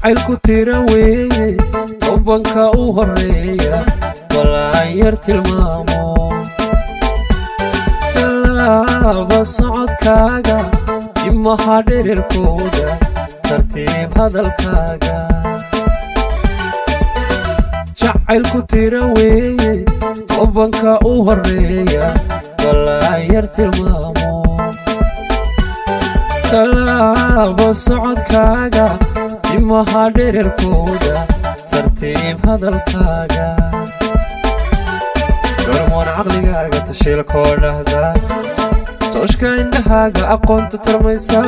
Jacaylku tira weeye, 10-ka u horeeya balaan yar tilmaamo. Tallaaba socodkaaga, timaha dhererkooda, tartiib hadalkaaga. Jacaylku tira weeye, 10-ka u horeeya balaan yar tilmaamo. Tallaaba socodkaaga, timaha dhererkooda, tartiib hadalkaaga. Gormoon caqligaaga tashiilkoo dhahda, tooshka indhahaaga, aqoonta tarmaysa,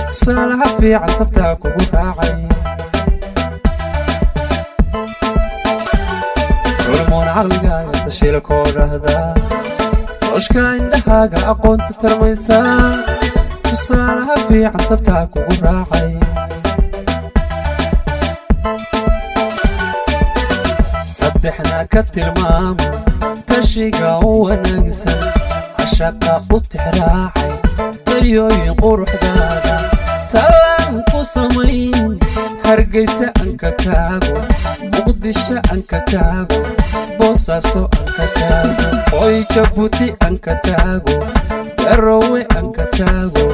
tusaalaha fiican, tabtaa kugu raacay. Gormoon caqligaaga tashiilkoo dhahda, tooshka indhahaaga, aqoonta tarmaysa, tusaalaha fiican, tabtaa kugu raacay. Saddexna ka tilmaama, tashiga u wanaagsan, cashaqa u tixraacay, tayooyin quruxdaada, tallaan ku samayn. Hargaysa aan ka taago, Muqdisho aan ka taago, Boosaaso aan ka taago, Hoy Jabuuti aan ka taago, Garowe aan ka taago,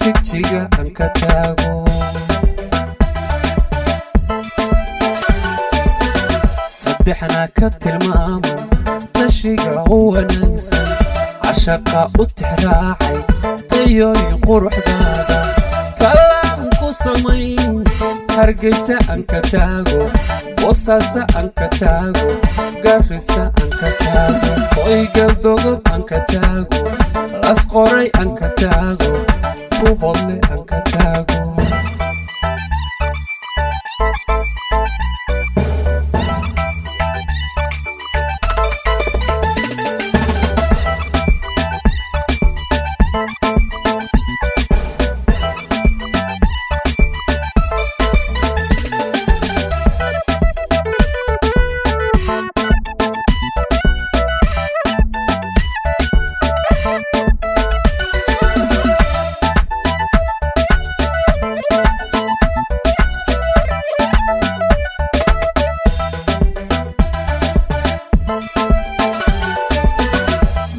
Jigjiga aan ka taago. Saddexna ka tilmaaman, tashiga u wanaagsan, cashaqa u tixraacay, tayooyin quruxdaada, tallaan ku samayn. Hargaysa aan ka taago, Boosaaso aan ka taago, Garrisa aan ka taago, Hoy Galdogob aan ka taago, Lasqoray aan ka taago, Buhodle aan ka taago.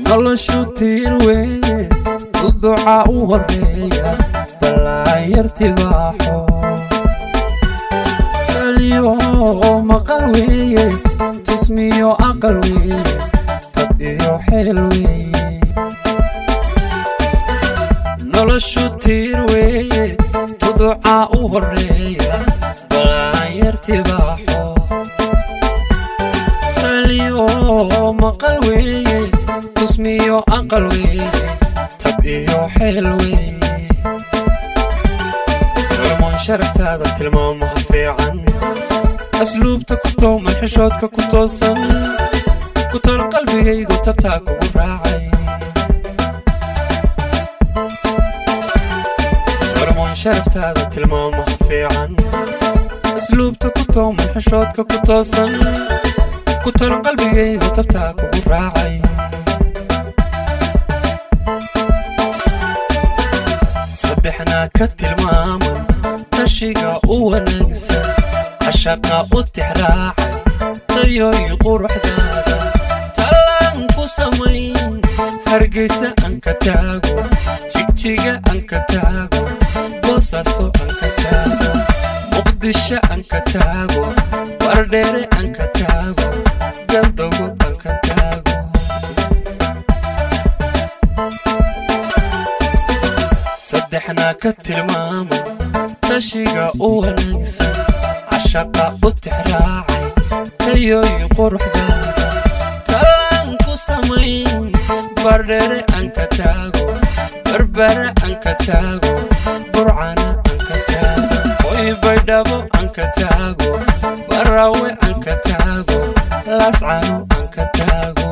Noloshu tiir weeye, duduca u horeeya ballaan yar tibaaxo. Taliyo maqal weeye, tusmiyo aqal weeye, tab iyo xeel weeye. Noloshu tiir weeye, tuduca u horeeya ballaan yar tibaaxo. Taliyo maqal weeye, tusmiyo aqal weeye, tab iyo xeel weeye. Tolmoon sharaftaada, tilmaamaha fiican, asluubta ku tooman, xishoodka ku toosan, ku tolan qalbigaygu, tabtaa kugu raacay. Tolmoon sharaftaada, tilmaamaha fiican, asluubta ku tooman, xishoodka ku toosan, ku tolan qalbigaygu, tabtaa kugu raacay. Saddexna ka tilmaaman, tashiga u wanaagsan, cashaqa u tixraacay, tayooyin quruxdaada, tallaan ku samayn. Hargaysa aan ka taago, Jigjiga aan ka taago, Boosaaso aan ka taago, Muqdisho aan ka taago, Bardheere aan ka taago, Galdogo aan ka taago. Saddexna ka tilmaama, tashiga u wanaagsan, cashaqa u tixraacay, tayooyin quruxdaada, tallaan ku samayn. Bardheere aan ka taago, Barbara aan ka taago, Burcana aan ka taago, Hoy Baydhabo aan ka taago, Baraawe aan ka taago, Laascano aan ka taago.